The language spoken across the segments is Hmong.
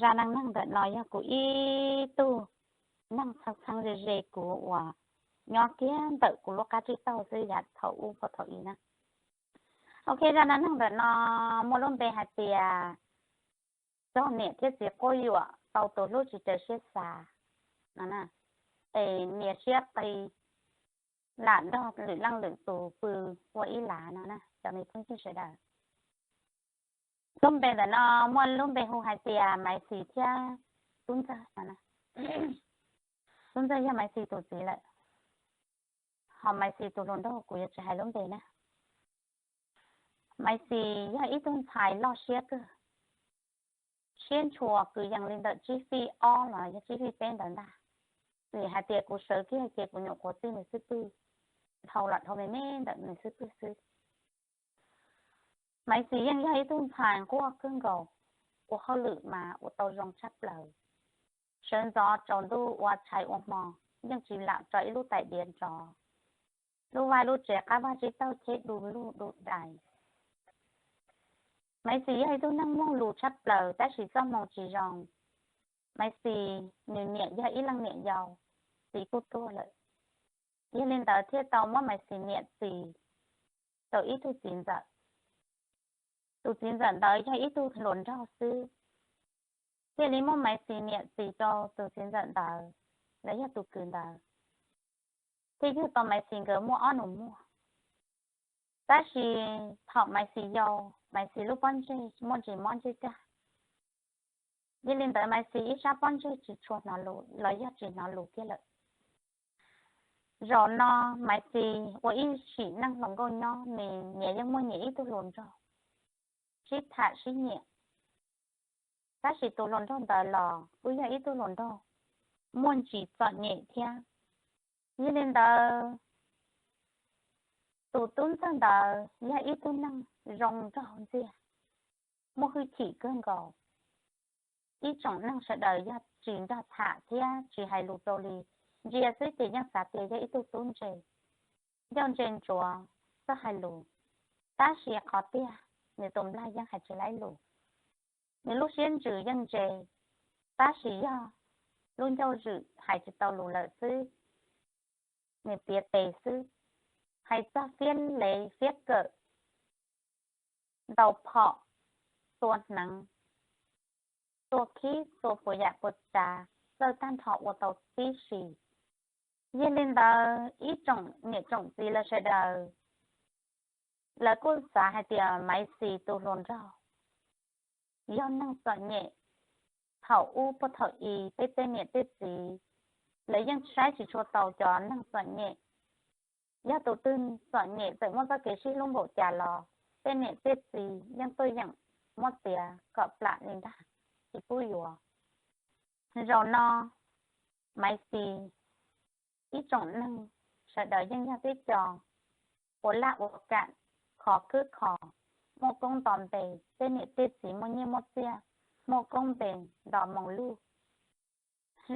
Zaj neej neeg ntawm no yog kuv ib tug neej txheeb txheeb ze ze kuv uas nyob kiag ntawm kuv lub qab tsib taug xwb yav thaum ub pog thaum i na. Ok, zaj neej neeg ntawm no muaj lub npe hais tias txog niam thiab txiv quab yuam tau tus hlub tsis raws siab xav no na, es nias siab qi lam nrog lwm leej lwm tus pw ua ib lav no na cov me phooj ywg sawv daws. Lub npe ntawm no muaj lub npe hu hais tias Maiv Xis thiab Tub Ntxawg no. Tub Ntxawg yog Maiv Xis tus txiv lawm, ho Maiv Xis tus hluas nraug kuv yuav tsis hais lub npe na. Maiv Xis yog ib tug ntxhais loj siab kawg, siab ntshua kwv yees li ntawm tsib fij ob los yog tsib fij peb ntawd ntag. Vim hais tias kuv sawv kiag ces kuv nyuam qhuav txij nws xub pwg, dhau los dhau me me ntawm nws xub pwg xwb. Maiv Xis yeej yog ib tug ntxhais nquag kawg nkaus, ua hauj lwm mas ua tau zoo tshaj plaws. Sawv ntxov tsaus ntuj ua tshais ua hmo, yeej tsis lam tso ib lub tais diav nrov. Lub vaj lub tsev qab vaj tsib taug cheb du lug du dais. Maiv Xis yog ib tug neeg muaj lus tshaj plaws tab sis txoj hmoo tsis zoo. Maiv Xis nws niam yog ib leej niam yau, txiv kuj tuag lawm. Yog li ntawd thiaj tau muab Maiv Xis niam txis rau ib tug txiv ntxawm. Tus txiv ntxawm ntawd yog ib tug hluas nraug xwb, thiaj li muab Maiv Xis niam txis rau tus txiv ntxawm ntawd, los yog tus kwv ntawd, thiaj yug tau Maiv Xis nkawd muaj ob nus muag. Tab sis thaum Maiv Xis yau, Maiv Xis lub pob ntseg muaj ntsis mob ntsej rag. Yog li ntawd Maiv Xis ib sab pob ntseg tsis tshua hnov lus los yog tsis hnov lus kiag lawm. Zaum no Maiv Xis ua ib sim neej hluas nkauj nyob, nws nyias yeej muaj nyias ib tug hluas nraug sib tham sib nyiam. Tab sis tus hluas nraug ntawd los kuj yog ib tug hluas nraug muaj ntsis txom nyem thiab. Yog li ntawd, tus tub ntxawg ntawd yog ib tug neeg zoo nraug ntxiag, muaj hwj chim kawg nkaus. Ib tsoom neeg sawv daws yog tsis nrog tham thiab tsis hais lus rau li, ntsia xwb ces yeej xav tias yog ib tug tub ntse, ncauj ntse ntsuav, txawj hais lus. Tab sis qhov tiag, nws tus nplaig yeej hais tsis laib lus. Nws lub siab ntsws yeej ntse, tab sis yog lub ncauj zwm hais tsis tau lus lawm xwb. Nws tiav tes xwb, hais txog fiab lev fiab kawm, ntaus phom, tua hneev, tua khib tua puas yam puas tsav, txawj tag nrho ua tau tib si. Yog li ntawd ib tsoom niam tsoom txiv lawv sawv daws, lawv kuj xav hais tias Maiv Xis tus hluas nraug yog neeg txom nyem. Thaum ub puag thaum i peb tej niam tej txiv, lawv yeej saib tsis tshua tau cov neeg txom nyem. Yog tus twg txom nyem txawm muaj txoj kev sib hlub npaum cas los tej niam tej txiv yeej tuaj yeem muab txiav kom plam li ntag, tsis pub yuav. Zaum no Maiv Xis ib tsoom neeg sawv daws yeej yog tib co ua laj ua kam, khov khwb khov, muaj koob nto npe, tej niam tej txiv muaj nyiaj muaj txiaj, muaj koob npe nto moo luj.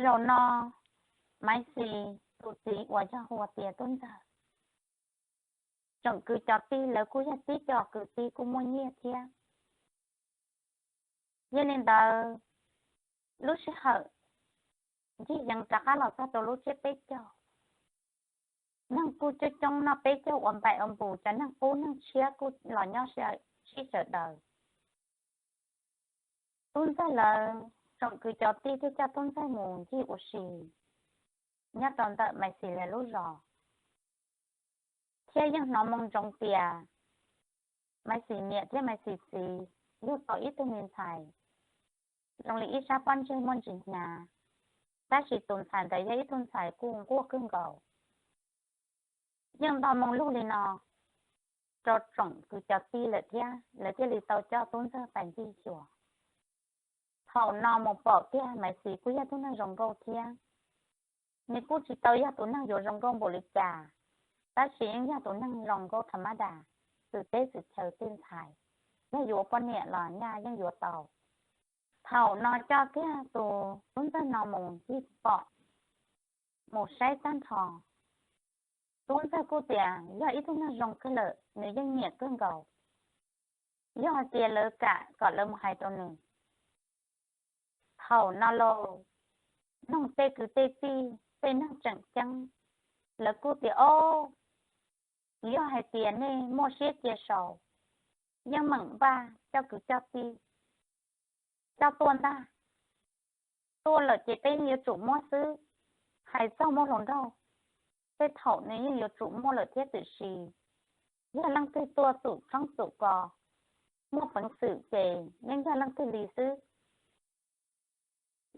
Zaum no Maiv Xis tus txiv uas yog hu tias Tub Ntxawg, tsoom kwv cov tij lawv kuj yog tib co kwv tij kuj muaj nyiaj thiab. Yog li ntawd, lub sij hawm ncig yees rov qab los txog rau lub tsiab peb caug, neeg kuj coob coob noj peb caug ua npaim ua npus, cov neeg qub neeg tshiab kuj los nyob sib sawv daws. Tub Ntxawg lawv tsoom kwv cov tij thiaj coj Tub Ntxawg mus ncig ua si nyob rau ntawm Maiv Xis lawv lub zos, thiab yeej hnov moo ntsoov tias Maiv Xis niam thiab Maiv Xis txiv yug tau ib tug me ntxhais zoo li ib sab pob ntseg muaj ntsis hnyav, tab sis tus ntxhais ntawd yog ib tug ntxhais kuj nquag kawg nkaus. Yeej nto moo luj li no rau tsoom kwv cov tij lawm thiab, lawv thiaj li tau coj Tub Ntxawg pais ncig xyuas. Thaum no mus pom tiag Maiv Xis kuj yog tus neeg zoo nkauj thiab. Nws kuj tsis tau yog tus neeg yuav zoo nkauj npaum li cas, tab sis yeej yog tus neeg zoo nkauj tham mab das, xwm teb xwm chaw tej ntxhais, yog yuav poj niam los nyaj yeej yuav tau. Thaum no coj kiag tus Tub Ntxawg no mus ncig pom, mus saib tag nrho, Tub Ntxawg kuj tias yog ib tug neeg zoo kawg lawm, nws yeej nyiam kawg nkaus. Yog hais tias lawv kam kom lawv mus hais rau nws, Thaum no los, noog tej kwv tej tij tej neeg tseem ceeb, lawv kuj tias, Ob, yog hais tias nej muaj siab cia saus, yeej meem npaj coj kwv coj tij coj tuaj ntag. Tuaj lawm ces peb yuav tsum muab xwb. Hais txog muaj hluas nraug, tej thaum nws yeej yuav tsum muaj lawm thiab tiam sis yog leej twg tuaj txhum tshoob txhum kos, muaj peev xwm ces yeej yog leej twg li xwb.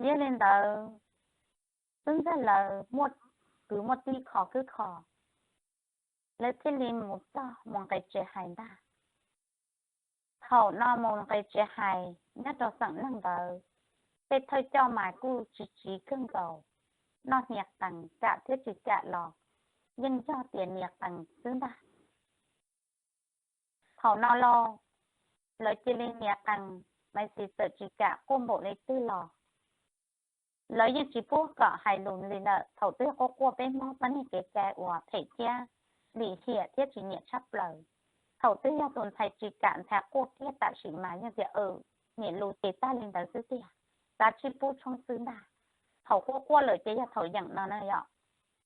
Yog li ntawd, tub ntxawg lawv muaj kwv muaj tij khov kwb khov, lawv thiaj li mus txog mus nqis tsev hais ntag. Thaum no mus nqis tsev hais nyob rau xeem neeg ntawd, tej thawj coj mas kuj tsis tsiv kawg nkaus, noj hniav qees kam thiab tsis kam los yeej yog tias hniav qees xwb ntag. Thaum no los, lawv cia li hniav qees, Maiv Xis txawm tsis kam quaj npaum li twg los, lawv yeej tsis pub kom hais lus li lawm. Thaum twg quaj quaj peb Hmoob pab niag kev cai uas phem thiab lim hiam thiab tsis nyiam tshaj plaws. Thaum twg yog tus ntxhais tsis kam ntxhais quaj kiag tam sim mas yeej tias, Nyiam lus ces tag li ntawd xwb tiag, txav tsib pub tshoob xwb ntag. Thaum quaj quaj lawm ces yog thaum yeem no na yom,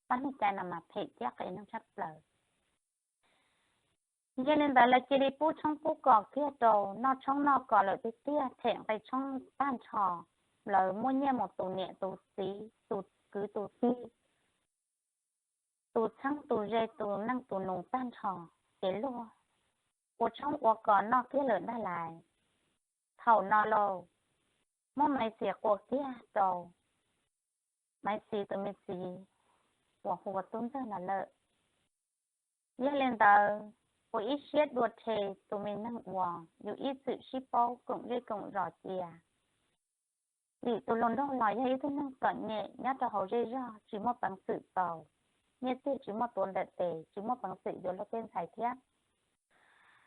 pab niag cai no mas phem thiab qia neeg tshaj plaws. Yog li ntawd lawv cia li pub tshoob pub kos kiag rau, noj tshoob noj kos lawm tiag tiag, them nqi tshoob tag nrho, lawv muab nyiaj mus tus niam tus txiv tus kwv tus tij, tus txheeb tus ze tus neej tus nus tag nrho, ces luag ua tshoob ua kos noj kiag lawm ntag lais. Thaum no los, muab Maiv Xis quas kiag rau Maiv Xis tus me txiv uas hu ua Tub Ntxawg no lawm. Yog li ntawd, ua ib siab dua rhe tus me neeg uas yus ib txwm sib paub koom zej koom zos cia, vim tus hluas nraug los yog ib tug neeg txom nyem nyob rau hauv zej zog tsis muaj peev xwm tau, nyiaj txiag tsis muaj tuav ntawm tes, tsis muaj peev xwm yuav luag tej ntxhais thiab.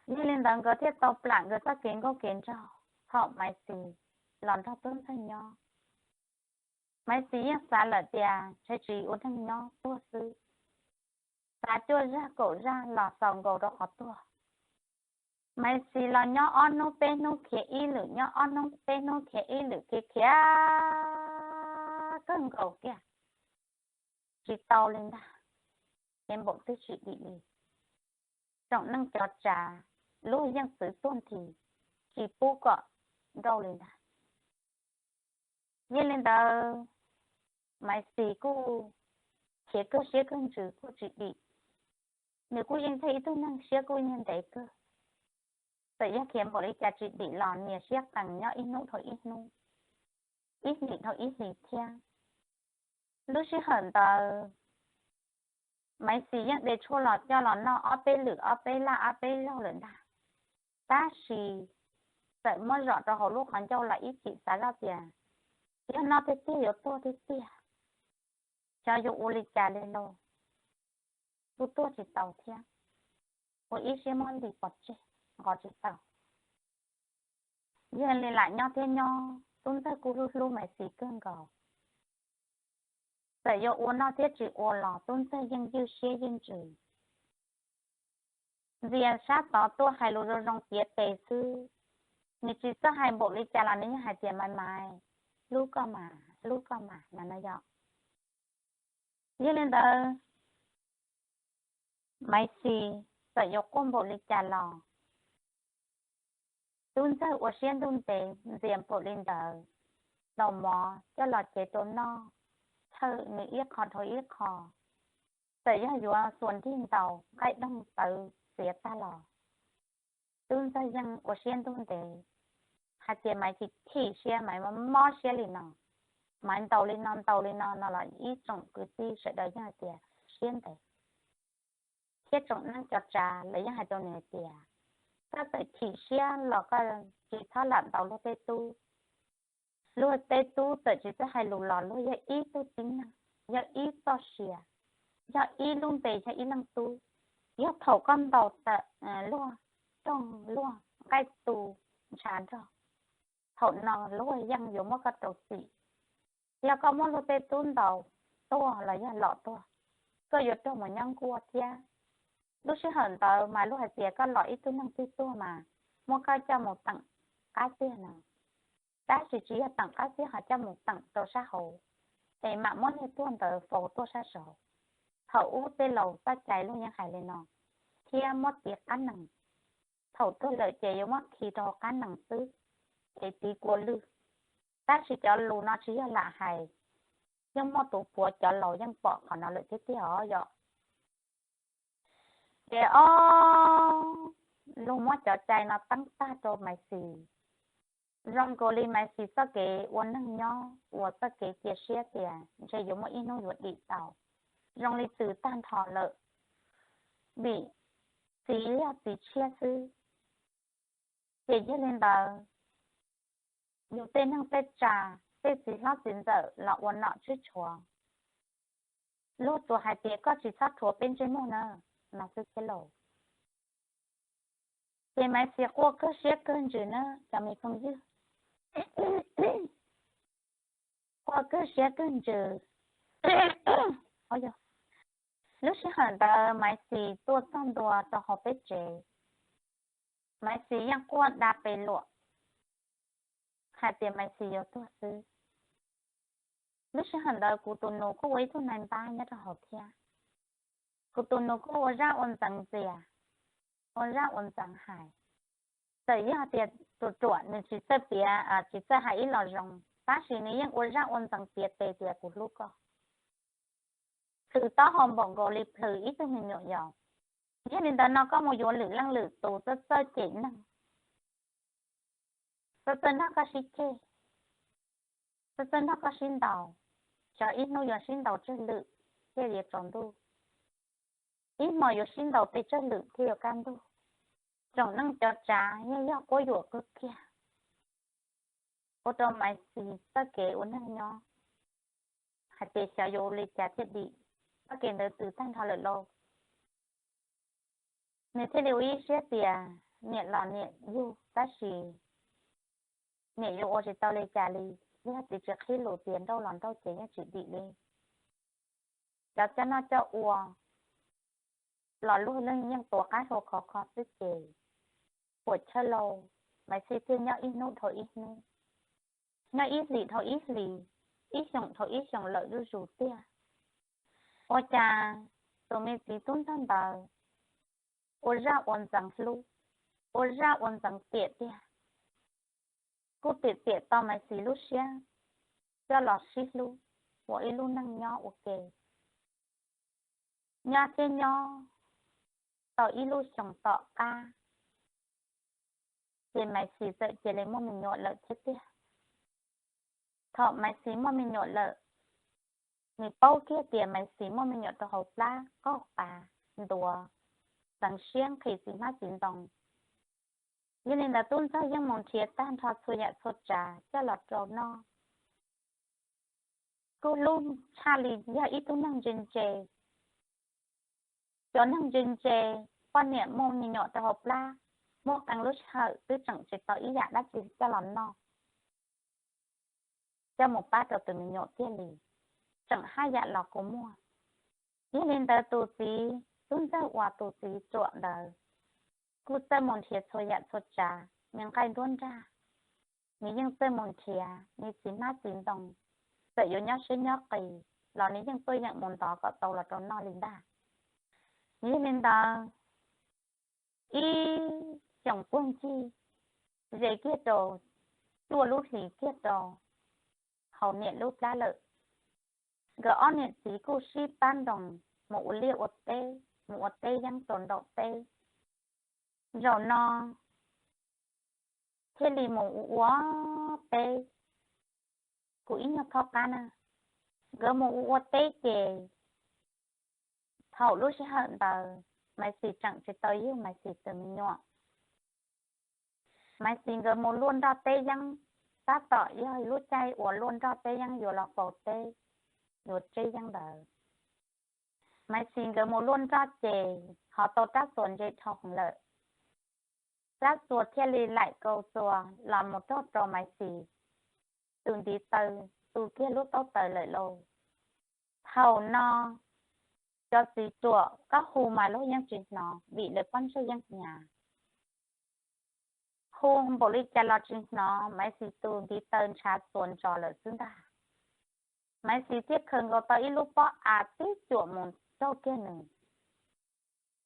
Yog li ntawd nkawd thiaj tau plam nkawd txoj kev nkauj kev nraug, thaum Maiv Xis los nrog Tub Ntxawg nyob. Maiv Xis yeej xav lawm tias ntshai tsis ua neeg nyob tuag xwb, xav cuaj zaj kaum zaj los xaus nkaus rau qhov tuag. Maiv Xis los nyob ob hnub peb hnub khiav ib lwm, nyob ob hnub peb hnub khiav ib lwm, khiav khiav kawg nkaus kiag, tsis tau li ntag, ces npaum twb tsis dim li. Tsoom neej cov tsav luag yeej txwv tuag nthi, tsis pub kom nrauj li ntag. Yog li ntawd, Maiv Xis kuj khiav kawg siab kawg ntsws kuj tsis dim. Nws kuj yeej yog ib tug neeg siab kuj yeej ntev kawg, txawm yog khiav npaum li cas tsis dim los nias siab qees nyob ib hnub dhau ib hnub, ib hlis dhau ib hlis thiab. Lub sij hawm ntawd, Maiv Xis yeej de tshuaj los coj los noj ob peb lwm ob peb laj ob peb zaug lawm ntag, tab sis txawm muab zom rau hauv lub qhov ncauj los ib chim xav zoj tias, yog noj tiag tiag yuav tuag tiag tiag, xyov yuav ua li cas li lauj, kuj tuag tsis tau thiab, ua ib siab muab ntim pov tseg, nqos tsis tau. Yog li lam nyob thiab nyob, Tub Ntxawg kuj hlub hlub Maiv Xis kawg nkaus. Txawm yuav ua noj thiab tsis ua los Tub Ntxawg yeej ywj siab ywj ntsws, ntxias sab tod tuaj hais lus zoo zoo tiav tes xwb. Nws tsis txawj hais npaum li cas los nws yeej hais tias, Maiv Maiv, hlub koj mas, hlub koj mas, no no yom. Yog li ntawd, Maiv Xis txawm yuav quaj npaum li cas los Tub Ntxawg ua siab ntuj ntev ntxias npaum li ntawd, ntaus mov coj los cev rau noj, thawj nws ib qho dhau ib qho, txawm yog yuav xuas nrig ntaus nqaij doog tawv txiav tag los Tub Ntxawg yeej ua siab ntuj ntev, hais tias Maiv Xis thim siab, Maiv mob siab li no, Maiv ntaus li no ntaus li no no los ib tsoom kwv tij sawv daws yeej hais tias siab ntev. Thiab tsoom neej cov tsav lawv yeej hais rau nws hais tias, koj txawm chim siab los koj tsis txhob lam ntaus luag tej tub. Luag tej tub txawm tsis txawj hais lus los luag yog ib tug tib neeg, yog ib txoj sia, yog ib lub npe, yog ib leej tub. Yog thaum koj ntaus tawm luag rooj luag nqaij tu ntshav nrog, thaum no luag yeej yuav muab koj rau txim. Yog koj muab luag tej tub ntaus tuag los yog lom tuag, koj yuav raug mus nyob nkuaj thiab. Lub sij hawm ntawd mas luag hais tias koj lom ib tug neeg twg tuag mas muab koj coj mus teem qab tiag no. tab sis tsis yog teem qab xiab ho coj mus teem rau sab hauv, es mam muab niag tuag ntawd faus tuaj sab saud. Thaum ub tej laus txoj cai luag yeej hais li no, thiab muab tiv qab nees, thaum tuag lawm ces yuav muab khi rau hauv qab nees xwb, es tiv kua lwj. Tab sis cov lus no tsis yog lam hais, yeej muaj tus puav cov laus yeej pom qhov no lawm thiab tiag os yom. Ces ob, luag muab cov cai no teeb tag rau Maiv Xis. Zoo nkaus li Maiv Xis txoj kev ua neeg nyob uas txoj kev cia siab tias ntshe yuav muaj ib hnub yuav dim tau, zoo li txwm tag nrho lawm, vim txiv yog txiv tshiab xwb. Ces yog li ntawd, yus tej neeg tej tsav, tej txiv hlob txiv ntxawm los ua nom tswb tshuav, luag tsuas hais tias koj tsis txhob rhuav peb ntsej muag na, no xwb thiab lauj. Ces Maiv Xis quaj kawg siab kawg ntsws na cov me phooj ywg, quaj kawg siab kawg ntsws. Lub sij hawm ntawd Maiv Xis tuaj txog ntua rau hauv peb tsev, Maiv Xis yeej quaj da pes luam hais tias Maiv Xis yuav tuag xwb. Lub sij hawm ntawd kuv tus nus kuj ua ib tug nais npab nyob rau hauv thiab. Kuv tus nus kuj ua zaj ua ntxeev ntxias, ua zaj ua ntxeev hais. Txawm yog tias ruam ruam nws tsis txawj piav, tsis txawj hais ib los zoo, tab sis nws yeej ua zaj ua ntxeev piav tes tias kuv hlub koj, plhws taub hau npaum nkaus li plhws ib tug me nyuam yaus. Yog li ntawd no koj mus yuav lwm leej lwm tus txawj txawj cem neeg, txawj txawj nrog koj sib ceg, txawj txawj nrog koj sib ntaus, xyov ib hnub yuav sib ntaus tsawg lwm thiaj yuav tsaus ntuj, ib hmos yuav sib ntaus pes tsawg lwm thiaj yuav kaj ntug. Tsoom neej cov tsav yeej yog quab yuam kawg kiag, ua rau Maiv Xis txoj kev ua neeg nyob hais tias xyov yuav ua li cas thiaj dim, txoj kev ntawd txwm tag nrho lawm lauj. Nws thiaj li ua ib siab tias niam los niam yug tab sis niam yuav ua tsis tau li cas li, yog txiv tsis qhib lus tias nrauj los nrauj ces yeej tsis dim li. Cov coj noj coj ua los luag leej yeej tuav qaib hluas khov kho xwb ces puas chawj lauj, Maiv Xis thiaj nyob ib hnub dhau ib hnub, nyob ib hlis dhau ib hlis, ib xyoos dhau ib xyoos lawm zuj zus tiag. Ua cas tus me txiv tub ntxawg ntawd ua zaj ua ntxeev hlub, ua zaj ua ntxeev tiam tiag, kuj tiam tiam tau Maiv Xis lub siab coj los sib hlub ua ib lub neej nyob ua ke. Nyob thiab nyob tau ib lub xyoos tom qab, ces Maiv Xis txawm cia li muaj me nyuam lawm thiab tiag. Thaum Maiv Xis muaj me nyuam lawm, nws paub kiag tias Maiv Xis muaj me nyuam rau hauv plab qaug qav, ntuav, txeev siab nqhis txiv hmab txiv ntoo. Yog li ntawd tub ntxawg yeej mus nrhiav tag nrho txhua yam txhua tsav coj los rau noj. Kuj hlub tshaj li yog ib tug neeg ntse ntse. Cov neeg ntse ntse, poj niam muaj me nyuam rau hauv plab, muaj qee lub sij hawm twb tseem tsis tau ib yam dab tsi coj los noj, coj mus pab rau tus me nyuam kiag li, tseem haj yam los kua muag. Yog li ntawd tus txiv tub ntxawg uas tus txiv ruam ntawd kuj txawj mus nrhiav txhua yam txhua tsav, me nqaij nruab nrag, nws yeej txawj mus nrhiav, nws txiv hmab txiv ntoo, txawm yuav nyob siab nyob qis los nws yeej tuaj yeem mus ntov kom tau los rau noj li ntag. Yog li ntawd, ib xyoos puag ncig, ze kiag rau cuaj lub hlis kiag rau hauv niam lub plab lawm, nkawd ob niam txiv kuj sib pab nroos mus ua liaj ua teb, mus ua teb yeeb rau nraum teb. Zaum no thiaj li mus ua ua teb, kuv ib nyuag thaub qab na. Nkawd mus ua ua teb ces thaum lub sij hawm ntawd Maiv Xis tseem tsis tau yug Maiv Xis tus me nyuam. Maiv Xis nkawd mus luaj nroj teb yeeb, tab tom yog lub caij uas luaj nroj teb yeeb yuav los faus teb, yuav tseb yeeb ntawd. Maiv Xis nkawd mus luaj nroj ces ho tau rab txuas ntse dhau heev lawm. Rab txuas thiaj li laim kaus txuas los mus raug rau Maiv Xis tus ntiv taw, tu kiag lub taub taws lawm lauj. Thaum no cov txiv ruam koj hu mas luag yeej tsis hnov vim lawv pob ntseg yeej hnyav. Hu npaum li cas los tsis hnov, Maiv Xis tus ntiv taw ntshav txuas ntsos lawm xwb ntag. Maiv Xis thiaj khaws nkaus tau ib lub pob av tib cuam mus raug kiag nws.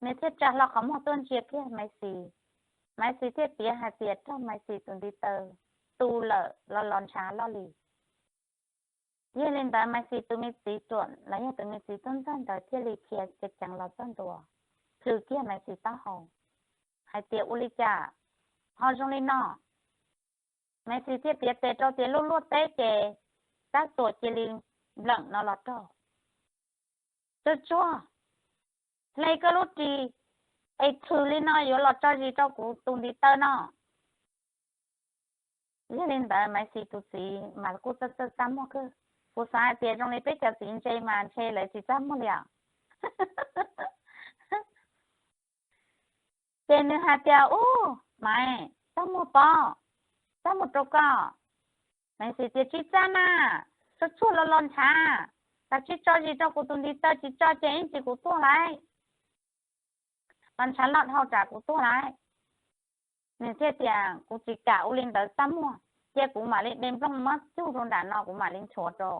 Nws thiaj tsa hlo qhov muag tuaj ntsia kiag Maiv Xis. Maiv Xis thiaj piav hais tias raug Maiv Xis tus ntiv taw tu lawm los los ntshav loj li. Yog li ntawd Maiv Xis tus me txiv ruam los yog tus me txiv tub ntxawg ntawd thiaj li khiav ceev ceev los txog ntua, plhws kiag Maiv Xis taub hau hais tias, ua li cas ho zoo li no? Maiv Xis thiaj piav tes rau tias, lub luaj teb ces tab tuas cia li npleem no los raug. Tsuag tsuag, hle koj lub ris es thwm li no yuav los tso zis rau kuv tus ntiv taw no. Yog li ntawd Maiv Xis tus txiv mas kuj txaj txaj txaj muag kawg. Kuv xav hais tias zoo li peb cov txiv ntse mas ntshe lawv tsis txaj muag li os. Ces nws hais tias, ub, Maiv, txaj muag pob, txaj muag rau koj. Maiv Xis tias, tsis txaj na, tsuag tsuag los los ntshav, tas tsis tso zis rau kuv tus ntiv taw, tsis tso ces ib ntsis kuv tuag lawm, los ntshav loj dhau tsam kuv tuag lawm. Nws thiaj tias, kuv tsis kam ua li ntawd txaj muag, cia kuv mam li de nplooj muab cug rau nram no kuv mam li nchuav rau.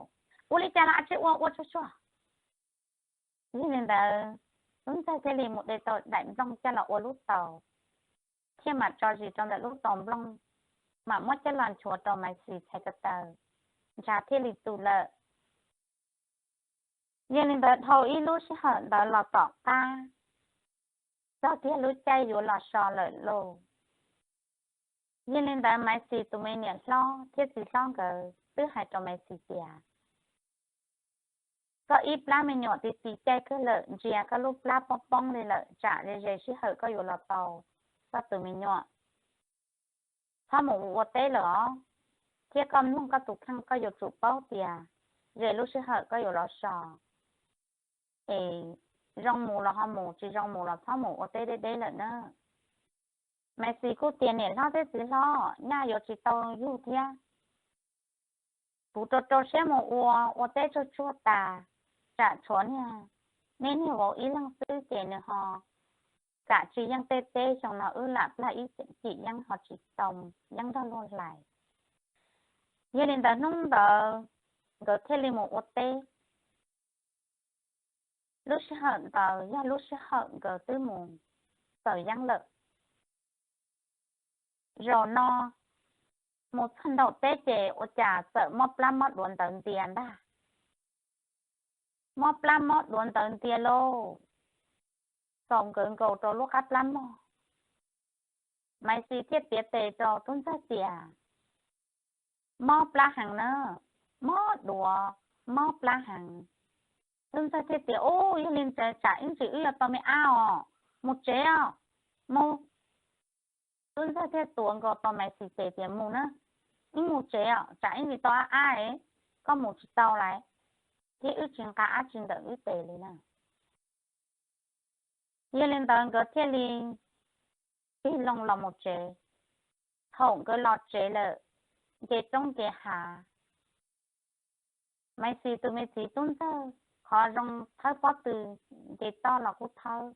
Ua li cas los tsis ua, ua tsuag tsuag. Yog li ntawd, tub ntxawg thiaj li mus de tau daim nplooj coj los ua lub taus, thiaj mam tso zis rau ntawm lub taus nplooj, mam muab coj los nchuav rau Maiv Xis txhais ko taw, ntshav thiaj li tu lawm. Yog li ntawd dhau ib lub sij hawm ntawd los tom qab, txog kiag lub caij yuav los so lawm lauj. Yog li ntawd Maiv Xis tus me niam hlob thiab txiv hlob nkawd twb hais rau Maiv Xis tias, koj ib plab me nyuam ti ti caij kawg lawm, ntsia koj lub plab poob poob li lawm, tsam ze ze sij hawm koj yuav los tau koj tus me nyuam. Txhob mus ua teb lawm os, thiab koj mloog koj tus kheej koj yuav tsum paub tias ze lub sij hawm koj yuav los so es zoo mus los ho mus, tsis zoo mus los txhob mus ua teb deb deb lawm na. Maiv Xis kuj tias, niam hlob thiab txiv hlob, nyaj yuav tsis tau yug thiab, kuv rau rau siab mus ua, ua teb tsuag tsuag tas, tsam tshuav niag, neb niag vauv ib leeg xwb ces nws ho kam tsis yeej tej teb, xyoo no wb lam plag ib cim yeeb ho tsis tau yeeb nrog luag hlais. Yog li ntawd hnub ntawd nkawd thiaj li mus ua teb. Lub sij hawm ntawd yog lub sij hawm nkawd twb mus xaws yeeb lawm. Zaum no mus txog nraum teb ces ua cas txawm mob plab mob duav ntawv ntias ntag. Mob plab mob duav ntawv ntias lauj, txaus nkawd nkaus rau lub qab plab mog. Maiv Xis thiaj piav tes rau tub ntxawg tias, mob plab heev na, mob duav, mob plab heev. Tub ntxawg thiaj tias, ub, yog li ntawd tsam ib ntsis wb yuav tau me ab os, mus tsev os, mus. Tub ntxawg thiaj tuav nkaus tau Maiv Xis tes tias, mus na, wb mus tsev os, tsam ib ntsis tau ab ab, koj mus tsis tau lawm, thiab wb tsis nqa ab tsi ntawm wb tes li na. Yog li ntawd nkawd thiaj li tig loo los mus tsev. Thaum nkawd los tsev lawm, nce roob nce hav, Maiv Xis tus me txiv tub ntxawg qhov zoo thawb pob tw nce toj los kuj thawb,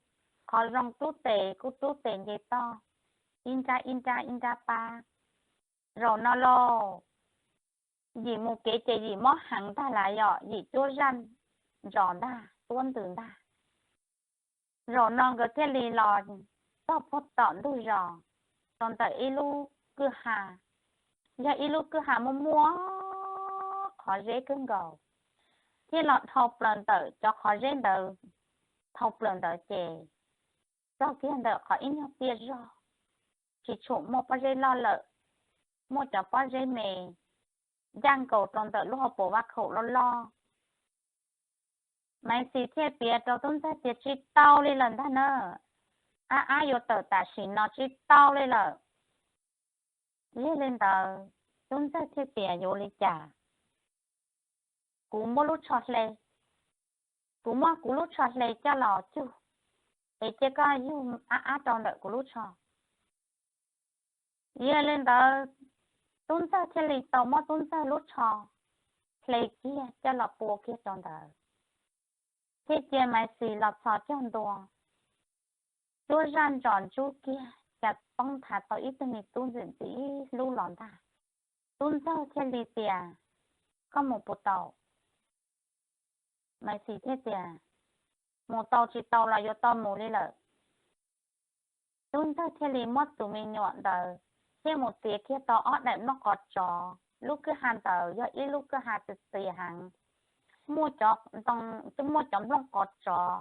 qhov zoo rub tes kuj rub tes nce toj, ib nrab ib nrab ib nrab pab. Zaum no lauj, yim mus kev ces yim mob heev ntag las yom, yim cuab zaj ntsos ntag, tuab ntws ntag. Zaum no nkawd thiaj li los txog puag tom ntug zos, rau ntawm ib lub kwj ha, yog ib lub kwj ha muaj muaj qhov zeb kawg nkaus, thiaj los dhau plaws ntawm cov qhov zeb ntawd. Dhau plaws ntawd ces txog kiag ntawm qhov ib nyuag tiaj zog, tsis tshum muaj pob zeb loj lawm, muaj cov pob zeb me ncaj nkaus rau ntawm lub hauv paus vaj khaum loj loj. Maiv Xis thiaj piav rau tub ntxawg tias, tsis tau li lawm ntag na, ab ab yuav tawm tam sim no tsis tau li lawm. Yog li ntawd, tub ntxawg thiaj tias, yuav li cas? Kuv muab lub tsho hle, kuv muab kuv lub tsho hle coj los cug, es cia koj yug ab ab rau ntawm kuv lub tsho. Yog li ntawd, tub ntxawg thiaj li tau muab tub ntxawg lub tsho hle kiag coj los pua kiag rau ntawd, thiaj cia Maiv Xis los txhos caug ntua, cuab zaj ntsos ntsub kiag cas poob nthav tau ib tug me tub ntxim ntxim hlub los ntag. Tub ntxawg thiaj li tias, koj mus puas tau? Maiv Xis thiaj tias, mus tau tsis tau los yuav tau mus li lawm. Tub ntxawg thiaj li muab tus me nyuam ntawd thiaj mus txiav kiag tau ob daim nplooj qos tsov. Lub kwj ha ntawd yog ib lub kwj ha txias txias heev, muaj cov ntoo, muaj cov nplooj qos tsov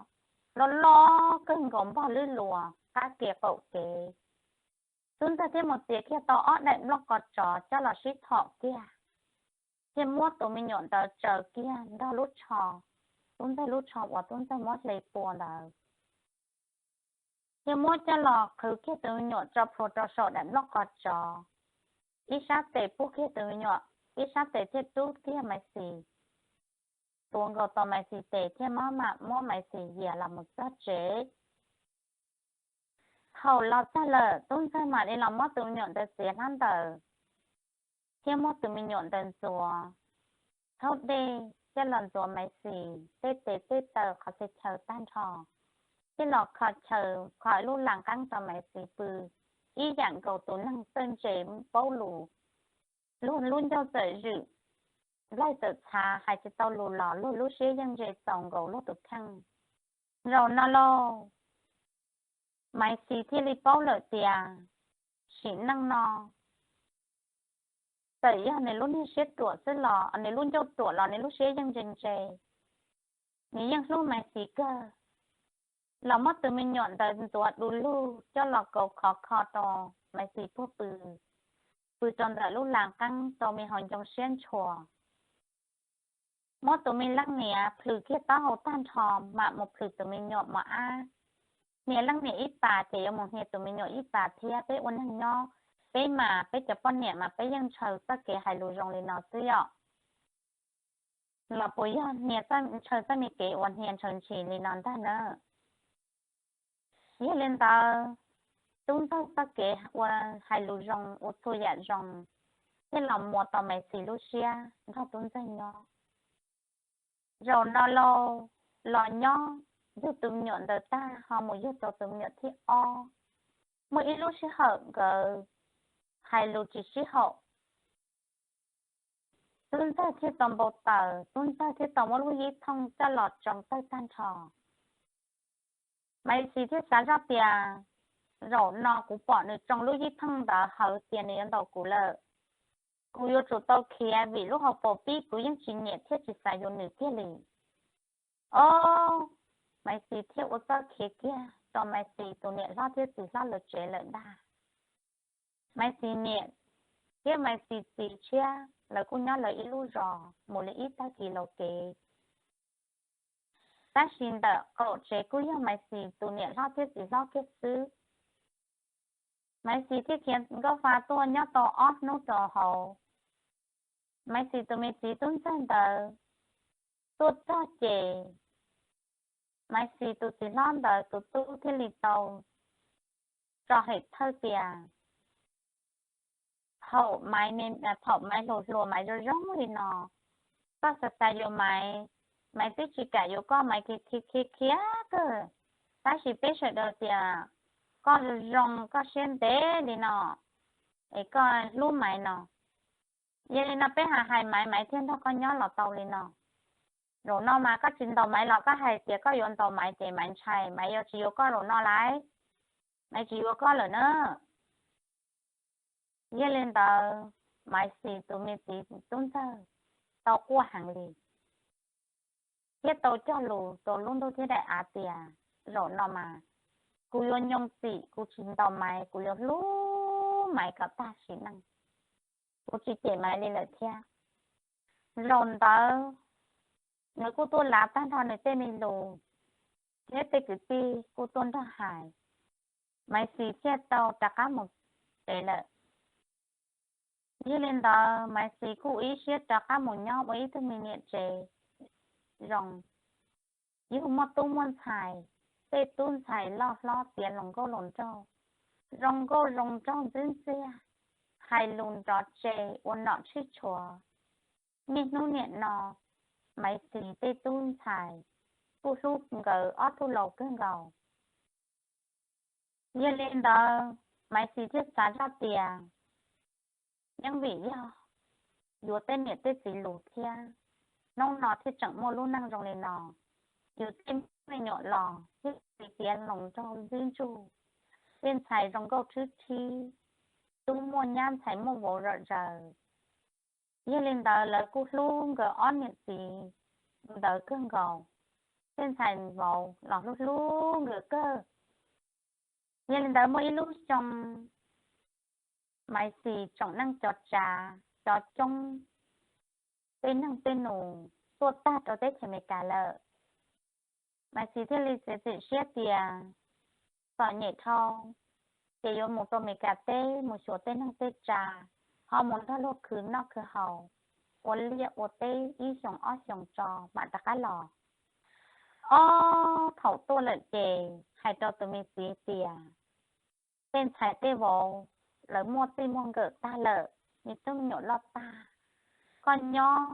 loj loj kawg nkaus npog lwb luas qab kev qaum kev. Tub ntxawg thiaj mus txiav kiag tau ob daim nplooj qos tsov coj los sib thom kiag, thiaj muab tus me nyuam ntawd tsaws kiag nrog lub tsho, tub ntxawg lub tsho uas tub ntxawg muab hle pua ntawd, thiaj muab coj los qhwv kiag tus me nyuam tso plhuav rau saum daim nplooj qos tsov. Ib sab tes pub kiag tus me nyuam, ib sab tes thiaj rub kiag Maiv Xis, tuav nkaus tau Maiv Xis tes thiaj maj mam muab Maiv Xis yias los mus txog tsev. Thaum los txog lawm, tub ntxawg mam li los muab tus me nyuam ntawd txiav hlab ntaws, thiab muab tus me nyuam ntawd ntxuav thaub dej coj los ntxuav Maiv Xis tej tes tej taw qhov txhia chaw tag nrho, thiaj los kho chaw, kho ib lub las qeeb rau Maiv Xis pw, ib yam nkaus tus neeg txawj ntse paub lus, luag lub ncauj txawm zwm, nplaig txawm txhav, hais tsis tau lus los luag lub siab yeej ntse txaus nkaus luag tus kheej. Zaum no lauj, Maiv Xis thiaj li paub lawm tias sim neej no txawm yog nws lub niag siab ruam xwb los, nws lub ncauj ruam los nws lub siab yeej ntse ntse. Nws yeej hlub Maiv Xis kawg, los muab tus me nyuam ntawd ntxuav du lug coj los kaus khov kho rau Maiv Xis puag pw, pw rau ntawm lub las qeeb rau me hauv ncoo siab ntshua. Muab tus me leej niam plhws kiag taub hau tag nrho, mam mus plhws tus me nyuam mos ab. Hnia leej niam ib pas ces yuav mus hnia tus me nyuam ib pas thiab. Peb ua neeg nyob, peb mas peb cov poj niam mas peb yeej ntshaw txoj kev hais lus zoo li no xwb yom. Los puas yog hnia, ntshaw txoj me kev uas hnia ntshaw ntshis li no ntag na. Yog li ntawd, tub ntxawg txoj kev ua, hais lus zoo, ua txhua yam zoo, thiaj los muas tau Maiv Xis lub siab nrog tub ntxawg nyob. Zaum no lauj, los nyob yug tus me nyuam ntawd tag ho mus yug tau tus me nyuam thib ob. Muaj ib lub sij hawm nkawd hais lus tsis sib haum, tub ntxawg thiaj tau npau taws, tub ntxawg thiaj tau muab lub yib thooj coj los tsoo tawg tag nrho. Maiv Xis thiaj xav zoj tias, zaum no kuv pom nws tsoo lub yib thooj ntawd hawv tias nws yuav ntaus kuv lawm. Kuv yuav tsum tau khiav vim lub hauv paus pib kuv yeej tsis nyiam thiab tsis xav yuav nws kiag li. Ob, Maiv Xis thiaj ua txoj khiav kiag rau Maiv Xis tus niam hlob thiab txiv hlob lawv tsev lawm ntag. Maiv Xis niam thiab Maiv Xis txiv tshiab lawv kuj nyob lawv ib lub zos mus li ib tag kis laus kev. Tab sis ntawm qaum tsev kuj yog Maiv Xis tus niam hlob thiab txiv hlob kiag xwb. Maiv Xis thiaj khiav nkauj fa tuaj nyob tau ob hnub rau hauv. Maiv Xis tus me txiv tub ntxawg ntawd tuaj txog ces Maiv Xis tus txiv hlob ntawd tus tub thiaj li tau tso hem thawj tias, thaum Maiv, thaum Maiv hluas hluas Maiv zoo zoo li no, koj xav xav yuav Maiv, Maiv twb tsis kam yuav koj, Maiv khiav khiav khiav kawg. Tab sis peb sawv daws tias koj zoo zoo, koj siab ntev li no, es koj hlub Maiv no. Yog li no peb hais hais Maiv, Maiv thiaj nrog koj nyob los tau li no. Zaum no mas koj tsis ntaus Maiv los koj hais tias koj yuav ntaus Maiv ces Maiv ntshai, Maiv yuav tsis yuav koj zaum no lawm. Maiv tsis yuav koj lawm na. Yog li ntawd, Maiv Xis tus me txiv tub ntxawg tau quaj heev li, thiab tau cog lus rau lub ntuj thiab daim av tias, zaum no mas kuv yuav nyoo txim, kuv tsis ntaus Maiv, kuv yuav hlub Maiv kom tag sim neej, kuv tsis cem Maiv li lawm thiab. Zaum ntawd nws kuj tuaj lav tag nrho nws tej me lus, thiab tej kwv tij kuj tuaj nrog hais, Maiv Xis thiaj tau rov qab mus tsev lawm. Yog li ntawd Maiv Xis kuj ua ib siab rov qab mus nyob ua ib tug me niam tsev zoo, yug muaj tub muaj ntxhais, tej tub ntxhais loj hlob tiav hluas nkauj hluas nraug, zoo nkauj zoo nraug ntxwb ntxiag, hais lus nrov tse ua nom tshwj tshua. Niaj hnub niam no, Maiv Xis tej tub ntxhais kuj hlub nkawd ob tug laus kawg nkaus. Yog li ntawd, Maiv Xis thiaj xav zoj tias, yeej vim yog yuav tej niam tej txiv lus thiab, hnub no thiaj tseem muaj lub neej zoo li no. Yus tej me nyuam los thiaj li tiav hloov nraug ntxwb ntsug, tej ntxhais zoo nkauj tshwb rhib, tub muaj nyab ntxhais muaj vauv zom zaws. Yog li ntawd lawv kuj hlub nkawd ob niam txiv ntawd kawg nkaus, tej ntxhais vauv los hlub hlub nkawd kawg. Yog li ntawd muaj ib lub xyoo, Maiv Xis tsoom neej cov tsav cov coob, tej neeg tej nus tuaj tag rau teb chaws Amelikas lawm. Maiv Xis thiaj li txiav txim siab tias txom nyem dhau, ces yuav mus rau Amelikas teb mus xyuas tej neeg tej tsav, ho mus nrog luag khwv noj khwv haus, ua liaj ua teb ib xyoos ob xyoos tso mam rov qab los. Ob thaum tuaj lawm ces hais rau tus me txiv tias, tej ntxhais tej vauv lawv muaj txij muaj nkawm tag lawm, me tub me nyuam loj tag, koj nyob,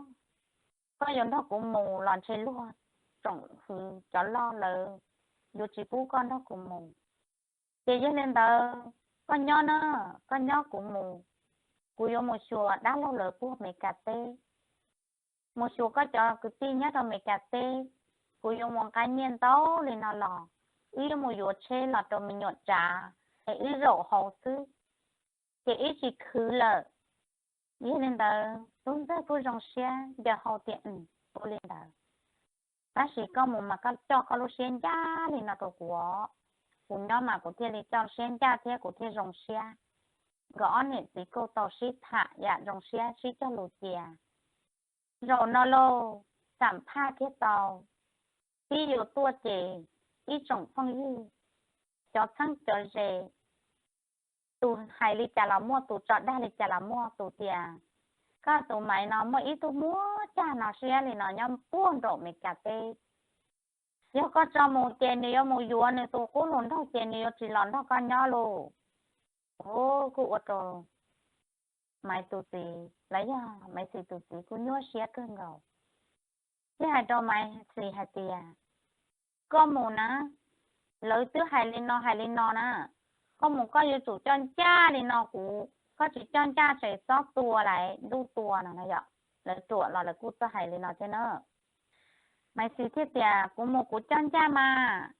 koj yuav nrog kuv mus los ntshe luag tsoom hwv cov loj lawv yuav tsis pub koj nrog kuv mus. Ces yog li ntawd koj nyob na, koj nyob kuv mus, kuv yuav mus xyuas dab laug lawv puag Amelikas teb, mus xyuas koj cov kwv tij nyob rau Amelikas teb. Kuv yuav mus nqa nyiaj ntau li no los, wb yuav mus yuav tsheb los rau me nyuam tsav, es wb zaum hauv xwb, ces wb tsis khwv lawm. Yog li ntawd tub ntxawg kuj zoo siab nco hau tias, ua li ntawd, tab sis koj mus mas koj coj koj lub siab ncaj li no rau kuv, kuv nyob mas kuv thiaj li coj siab ncaj thiab kuv thiaj zoo siab. Nkawd ob niam txiv kuj tau sib tham yam zoo siab sib cog lus cia. Zaum no lauj, xam phaj thiaj tau, tib yuav tuaj ces ib tsoom phooj ywg, cov txheeb cov ze, tus hais li cas los muaj, tus tso dag li cas los muaj, tus tias, koj tus Maiv no muaj ib tug muab caj no siab li no nyob puag nraum Amelikas teb. Yog koj tso mus ces nws yuav mus yuav nws tus qub hluas nraug ces nws yuav tsis los nrog koj nyob lauj. Ua kuj ua rau Maiv tus txiv los yog Maiv Xis tus txiv kuj nyuaj siab kawg nkaus, thiaj hais rau Maiv Xis hais tias, koj mus na, lawv twb hais li no hais li no na, koj mus koj yuav tsum coj ncaj li no, kuv, koj tsis coj ncaj ces xob tua lawm ntuj tua no no yom. Lawv ruam los lawv kuj txawj hais li no thiab na. Maiv Xis thiaj tias, kuv mus kuv coj ncaj mas,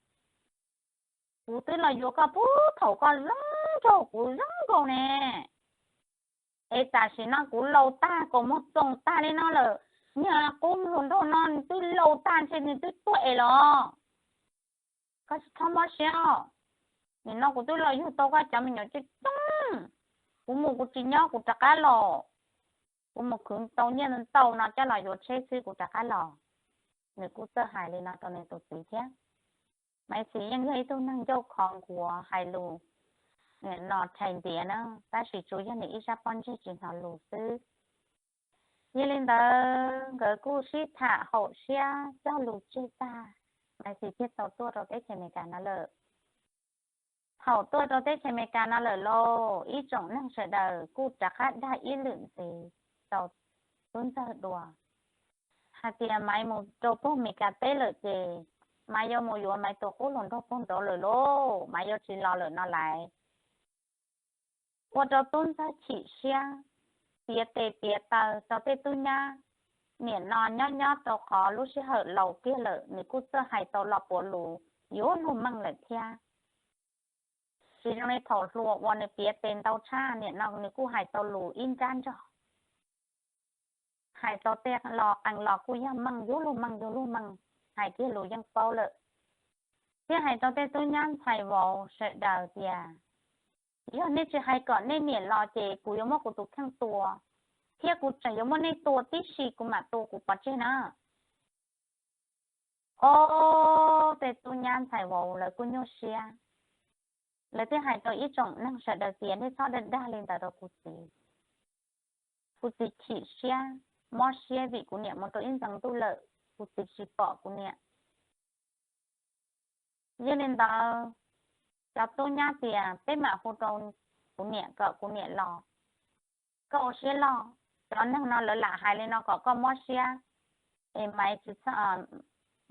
kuv twb los yuav koj puag thaum koj zoo nraug kuv zoo nkaus ne, es tam sim no kuv laus tag kuv muag txoos tag li no lawm, niag qub hluas nraug no nws twb laus tag ntshe nws twb tuag es los. Koj tsis txhob mob siab, nim no kuv twb los yug tau koj cov me nyuam coob coob, kuv mus kuv tsis nyob kuv rov qab los, kuv mus khwv tau nyiaj ntau no coj los yuav tsheb xwb kuv rov qab los. Nws kuj txawj hais li no rau nws tus txiv thiab. Maiv Xis yeej yog ib tug neeg ncauj khov nkuav hais lus no rhais ntiav na, tab sis tsuas yog nws ib sab pob ntseg tsis hnov lus xwb. Yog li ntawd nkawd kuj sib tham haum siab cog lus tseg tag, Maiv Xis thiaj tau tuaj rau teb chaws Amelikas no lawm. Thaum tuaj rau teb chaws Amelikas no lawm lauj, ib tsoom neeg sawv daws kuj rov qab dag ib lwm ntxiv rau tub ntxawg dua hais tias Maiv mus rau puag Amelikas teb lawm ces Maiv yuav mus yuav Maiv tus qub hluas nraug puag nraud lawm lauj, Maiv yuav tsis los lawm no lais. Ua rau tub ntxawg chim siab, tiav tes tiav taw rau tej tub nyab. Nim no nyob nyob rau qhov lub sij hawm laus kiag lawm nws kuj txawj hais tau lo puav lus yuav luag meej lawm thiab. Tsis zoo li thaum hluas uas nws piav tes ntau tshaj, nim no nws kuj hais tau lus ib nrab nrog, hais tau tej lo qee los kuj yog meej yuav luag meej yuav luag meej, hais kiag lus yeej paub lawm. Thiab hais rau tej tub nyab ntxhais vauv sawv daws tias, yog nej tsis hais kom nej niam los ces kuv yuav muab kuv tus kheej tua, thiab kuv tseem yuav muab nej tua tib si kuv mam tua kuv pov tseg na. Ob tej tub nyab ntxhais vauv lawv kuj nyuaj siab, lawv thiaj hais rau ib tsoom neeg sawv daws tias nej txhob dag dag li ntawd rau kuv txiv. Kuv txiv chim siab, mob siab vim kuv niam mus rau ib ntxeev ntuj lawm, kuv txiv tsis pom kuv niam. Yog li ntawd, cov tub nyab tias peb mam hu rau kuv niam kom kuv niam los. Koj ua siab loj, cov neeg no lawv lam hais li no kom koj mob siab, es Maiv,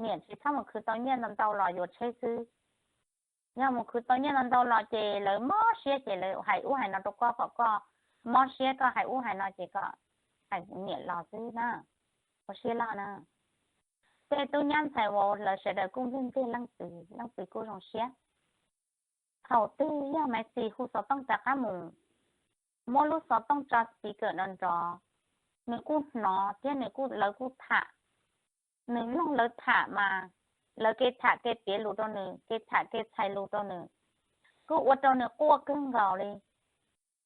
niam tsis txhob mus khwv tau nyiaj ntau ntau los yuav tsheb xwb. Yog mus khwv tau nyiaj ntau ntau los ces lawv mob siab ces lawv hais ub hais no rau koj kom koj mob siab, koj hais ub hais no ces kom hais niam los xwb na. Ua siab loj na. Tej tub nyab ntxhais vauv lawv sawv daws kuj nplij ntiag leej txiv, leej txiv kuj zoo siab. Thaum twg yog Maiv Xis hu xov tooj rov qab mus, muab lub xov tooj tso speaker nrov nrov, nws kuj hnov thiab nws kuj, lawv kuj tham. Nws mloog lawv tham mas, lawv kev tham kev piav lus rau nws, kev tham kev txhais lus rau nws, kuj ua rau nws quaj kawg nkaus li.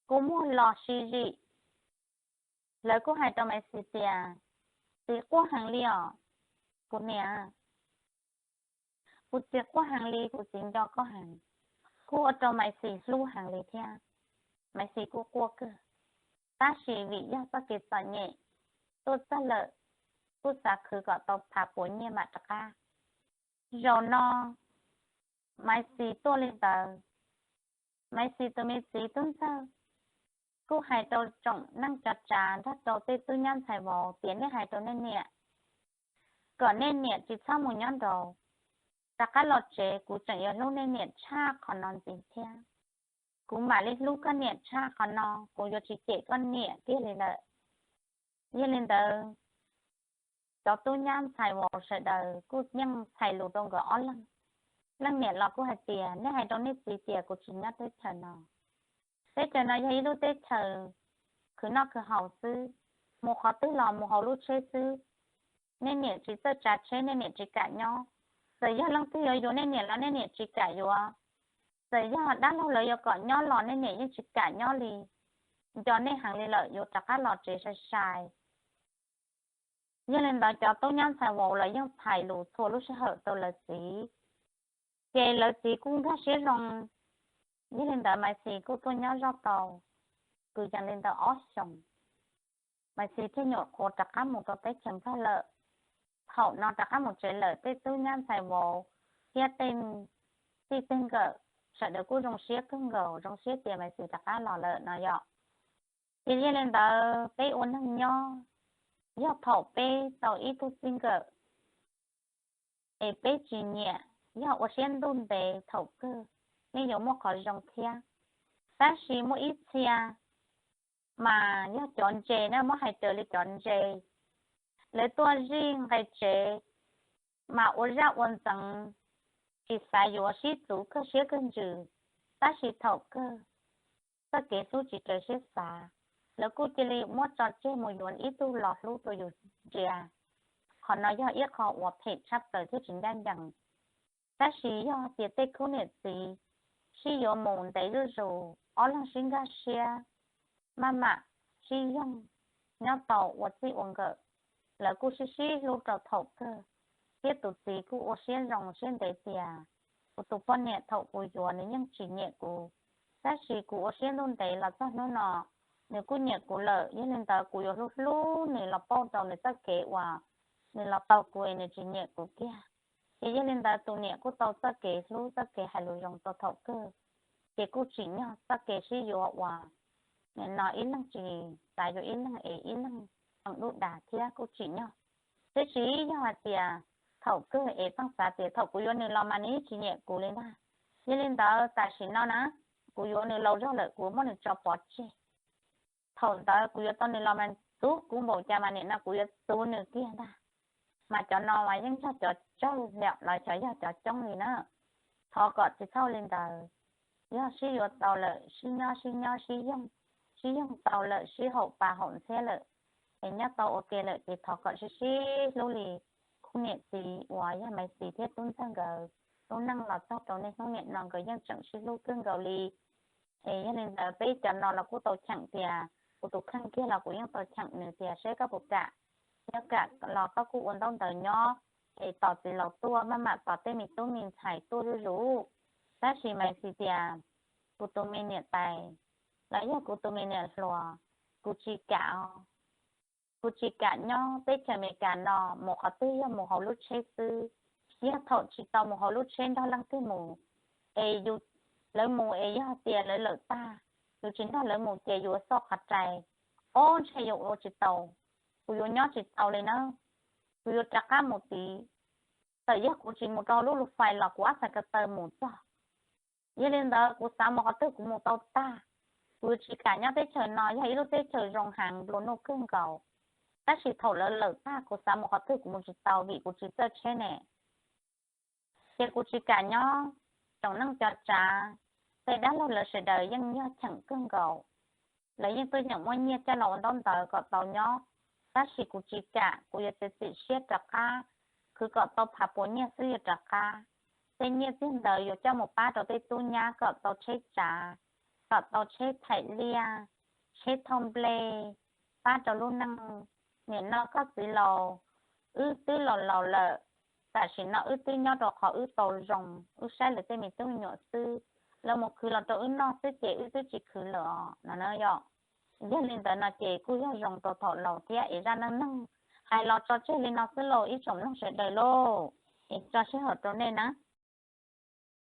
Kuv muag los si zim. Lawv kuj hais rau Maiv Xis tias, Txiv quaj heev li os. Kuv niam, kuv txiv quaj heev li, kuv txiv nco koj heev. Kuj ua rau Maiv Xis hlub heev li thiab. Maiv Xis kuj quaj kawg, tab sis vim yog txoj kev txom nyem tuaj txog lawm, kuj xav khwv kom tau phav puas nyiaj mam rov qab. Zaum no Maiv Xis tuaj li ntawd, Maiv Xis tus me txiv tub ntxawg kuj hais rau tsoom neej tsa tsav nrog rau tej tub nyab ntxhais vauv tias, Nej hais rau nej niam kom nej niam tsis txhob mus nyob nraud, rov qab los tsev, kuv tseem yuav hlub nej niam tshaj qhov no ntxiv thiab. Kuv mam li hlub koj niam tshaj qhov no, kuv yuav tsis cem koj niam kiag li lawm. Yog li ntawd, cov tub nyab ntxhais vauv sawv daws kuj yeej txhais lus rau nkawd ob leeg. Leej niam los kuj hais tias, Nej hais rau nej txiv tias kuv tsis nyob teb chaws no. Teb chaws no yog ib lub teb chaws khwv noj khwv haus xwb, mus qhov twg los mus hauv lub tsheb xwb. Nej niam tsis txawj tsav tsheb, nej niam tsis kam nyob. Txawm yog leej twg yuav yuav nej niam los nej niam tsis kam yuav. Txawm yog dab laug lawv yuav kom nyob los nej niam yeej tsis kam nyob li. Nco nej heev li lawm, yuav rov qab los tsev sai sai. Yog li ntawd cov tub nyab ntxhais vauv los yeej txhais lus txhua lub sij hawm rau lawv txiv, ces lawv txiv kuj nkag siab zoo. Yog li ntawd Maiv Xis kuj tuaj nyob zoj tau kwv yees li ntawd ob xyoos, Maiv Xis thiaj nyuam qhuav rov qab mus rau teb chaws Nplog lawm. Thaum no rov qab mus tsev lawm, tej tub nyab ntxhais vauv thiab tej txij tej nkawm sawv daws kuj zoo siab kawg nkaus, zoo siab tias Maiv Xis rov qab los lawm no yom. Ces yog li ntawd peb ua neeg nyob, yog thaum peb tau ib tug txij nkawm es peb tsis nyiam, yog ua siab ntuj ntev thaum kawg yeej yuav muaj qhov zoo thiab. Tab sis muaj ib txhia mas yog cov ntse na, muab hais raws li cov ntse, lawv tuaj zij nqe tsev mas ua zaj ua ntxeev, tsis xav yuav, sib txuv kawg siab kawg ntsws, tab sis thaum kawg txoj kev hlub tsis raws siab xav, lawv kuj cia li muab tso tseg mus yuav ib tug los hlub rau yus ntsia. Qhov no yog ib qho uas phem tshaj plaws thiab tsis ncaj ncees. Tab sis yog tias tej khub niam txiv sib yuav mus ntev zuj zus, ob leeg sib nkag siab, maj mam sib yoog, nyob tau ua txij ua nkawm, lawv kuj sib sib hlub rau thaum kawg, thiab tus txiv kuj ua siab zoo siab ntev tias, Kuv tus poj niam thaum kuv yuav nws yeej tsis nyiam kuv, tab sis kuv ua siab ntuj ntev los txog hnub no, nws kuj nyiam kuv lawm. Yog li ntawd kuv yuav hlub hlub nws los pauj rau nws txoj kev uas nws los tau kuv es nws tsis nyiam kuv kiag. Ces yog li ntawd tus niam kuj tau txoj kev hlub, txoj kev hais lus zoo rau thaum kawg, ces kuj tsim nyog txoj kev sib yuav uas nim no ib leeg tsis xav yuav ib leeg es ib leeg tseem dub dag thiab kuj tsim nyog. Tiam sis yog hais tias thaum kawg es pheej xav tias thaum kuv yuav nws los mas nws yeej tsis nyiam kuv li ntag. Yog li ntawd tam sim no na, kuv yuav nws laus zog lawm, kuv muab nws tso pov tseg. Thaum ntawd kuv yuav tau nws los mas txuv kuv npaum cas mas nim no kuv yuav txuv nws kiag ntag. Mas cov no mas yeej yog cov tsawg liam los xyov yog cov coob li na. Thov kom tsis txhob li ntawd. Yog sib yuav tau lawm, sib nyob sib nyob sib yoog, sib yoog tau lawm, sib haum pas haum ntxhiab lawm, es nyob tau ua ke lawm ces thov kom sib sib hlub li khub niam txiv uas yog Maiv Xis thiab Tub Ntxawg nkawd lub neej los txog rau niaj hnub nim no nkawd yeej tseem sib hlub kawg nkaus li. Es yog li ntawd peb cov no los kuj tau cheem tias, kuv tus kheej kiag los kuv yeej tau cheem nws tias seb koj puas kam, yog kam los koj kuj ua ntaub ntawv nyob, es tos txiv laus tuaj maj mam tos tej me tub me ntxhais tuaj zuj zus. Tab sis Maiv Xis tias, kuv tus me niam tais los yog kuv tus me niam hluas, kuv tsis kam, kuv tsis kam nyob teb chaws Amelikas no, mus qhov twg yog mus hauv lub tsheb xwb. Yog thaum tsis tau mus hauv lub tsheb nrog leej twg mus, es yus, lawv mus es yog tias lawv lawm tag, yus tsis nrog lawv mus ces yus ua xauj qhov rais, ob ntshe yuav ua tsis tau, kuv yuav nyob tsis tau li na, kuv yuav rov qab mus tid. Txawm yog kuv tsis mus rau lub lus fais los kuv ab xav ka taw mus txog, Yog li ntawd kuv xav mus qhov twg kuv mus tau tag. Kuv tsis kam nyob teb chaws no, yog ib lub teb chaws zoo heev nplua nuj kawg nkaus, tab sis thaum lawv lawm tag kuv xav mus qhov twg kuv mus tsis tau vim kuv tsis txawj tsheb ne. Ces kuv tsis kam nyob. Tsoom neej cov tsav, tej dab laug lawv sawv daws yeej yog cheem kawg nkaus, lawv yeej tuaj yeem muab nyiaj coj los ua ntaub ntawv kom tau nyob, tab sis kuv tsis kam, kuv yuav txiav txim siab rov qab, khwv kom tau phav puas nyiaj xwb yuav rov qab. Tej nyiaj txiag ntawd yuav coj mus pab rau tej tub nyab kom tau tsheb tsav, kom tau tsheb thaim liaj, tsheb thauj nplej, pab rau lub neej. Nim no koj txiv laus, wb twb laus laus lawm, tam sim no wb twb nyob rau qhov wb tau zoo, wb saib lawv tej me tub me nyuam xwb, lawv mus khwv los rau wb noj xwb ces wb twb tsis khwv lawm os no na yom. Yog li ntawd no ces kuj yog zoo rau thaum laus thiab es zaj neej neeg hais los tso tseg li no xwb lauj ib tsoom mloog sawv daws lauj. Es tso sij hawm rau nej na.